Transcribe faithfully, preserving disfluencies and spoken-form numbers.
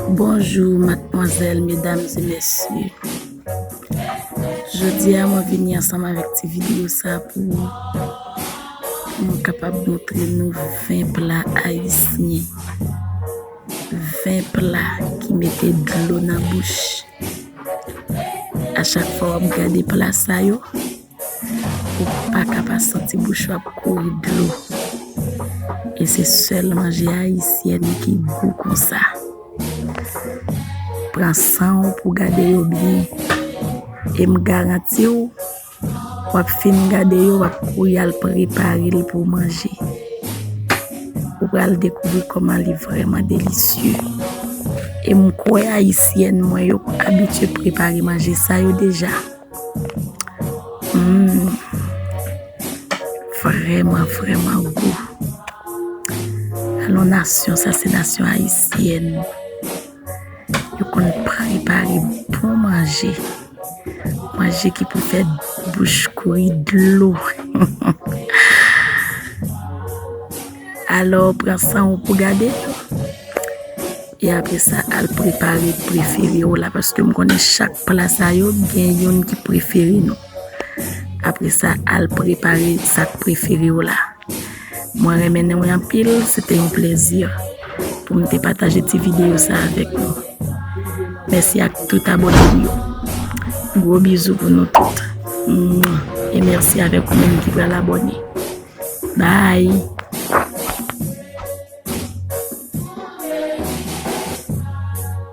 Bonjou, madmwazèl, medam e mesye. Jodi a, mwen vini ansanm avèk ti videyo sa pou mwen kapab montre nou ven pla ayisyen. Ven pla ki mete dlo nan bouch. A chak fwa w ap gade pla sa yo, ou pa ka pa santi bouch ou ap kouri dlo. E se sèl manje ayisyèn ki gou konsa. Pran san w pou gade yo byen. E m garanti w, w ap fin gade yo, w ap kouri al prepare l pou w manje. Ou pral dekouvri kòman li vrèman delisye. E m kwè ayisyèn mwen yo abitye prepare manje sa yo deja. Mm. Vrèman, vrèman gou. Alon nasyon, sa se nasyon ayisyèn. Yo konn prepare bon manje. Manje ki pou fè bouch kouri dlo. Alò, pran san w pou gade yo. E apre sa, al prepare prefere w la, paske m konnen chak pla sa yo gen youn ki prefere nou. Apre sa, al prepare sa k prefere w la. Mwen renmen nou anpil, se te yon plezi pou m te pataje ti videyo sa avèk nou. Mèsi ak tout abòne m yo. Gwo bizou pou nou tout. Mwah. E mèsi avèk ou menm ki pral abòne. Bye.